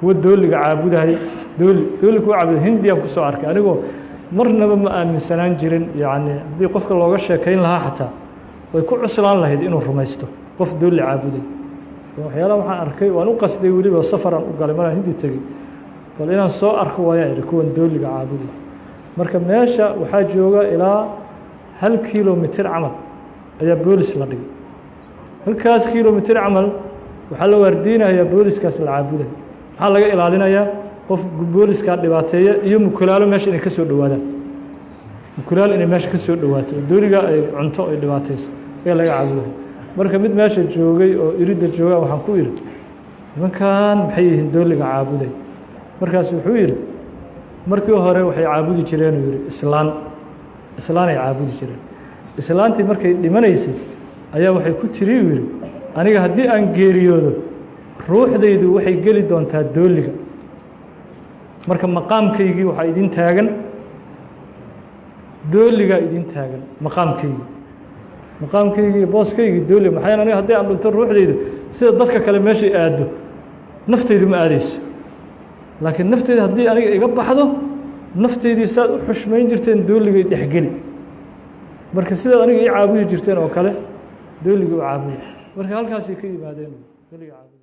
Kuwa dooliga caabudahay, dooli dooli kuwa caabuday Hindiyaan kusoo arkay. Anigoo marnaba ma aaminsanaan jirin, yacni haddii qofka looga sheekayn lahaa xataa way ku cuslaan lahayd inuu rumaysto qof dooli caabuday. Waxyaalaha waxaan arkay, waan u qasday, weliba safaraan u galay maraan Hindi tegey, bal inaan soo arko waayaan idhi kuwan dooliga caabuday. Marka meesha waxaa jooga ilaa 1 kilomitir camal ayaa boolis la dhigay. Halkaas kilomitir camal waxaa la waardiinayaa booliskaas la caabuday. Maxaa laga ilaalinayaa? Qof booliskaa dhibaateeya iyo mukulaalo meesha inay ka soo dhowaadaan, mukulaal inay meesha ka soo dhowaato oo dooliga ay cunto, ay dhibaateyso ayaa laga caabuday. Marka mid meesha joogay oo iridda joogaa waxaan ku idhi, "Nimankan maxay yihiin dooliga caabuday?" Markaas wuxuu yidhi, "Markii hore waxay caabudi jireen," uu yidhi, "islaan, islaanay caabudi jireen. Islaantii markay dhimanaysay ayaa waxay ku tiri," uu yidhi, "aniga haddii aan geeriyoodo, ruuxdaydu waxay geli doontaa dooliga. Marka maqaamkaygii waxaa idin taagan dooligaa idin taagan, maqaamkaygii, maqaamkaygii, booskaygii dooliga. Maxaa aniga haddii aan dhinto, ruuxdaydu sida dadka kale meeshay aaddo naftaydu ma aadayso. Laakiin nafteyda haddii aniga iga baxdo, nafteydii saad u xushmayn jirteen dooligay dhexgeli. Marka sidaad aniga ii caabudi jirteen oo kale dooligii u caabudi." Marka halkaasay ka yimaadeen dooliga caabudi.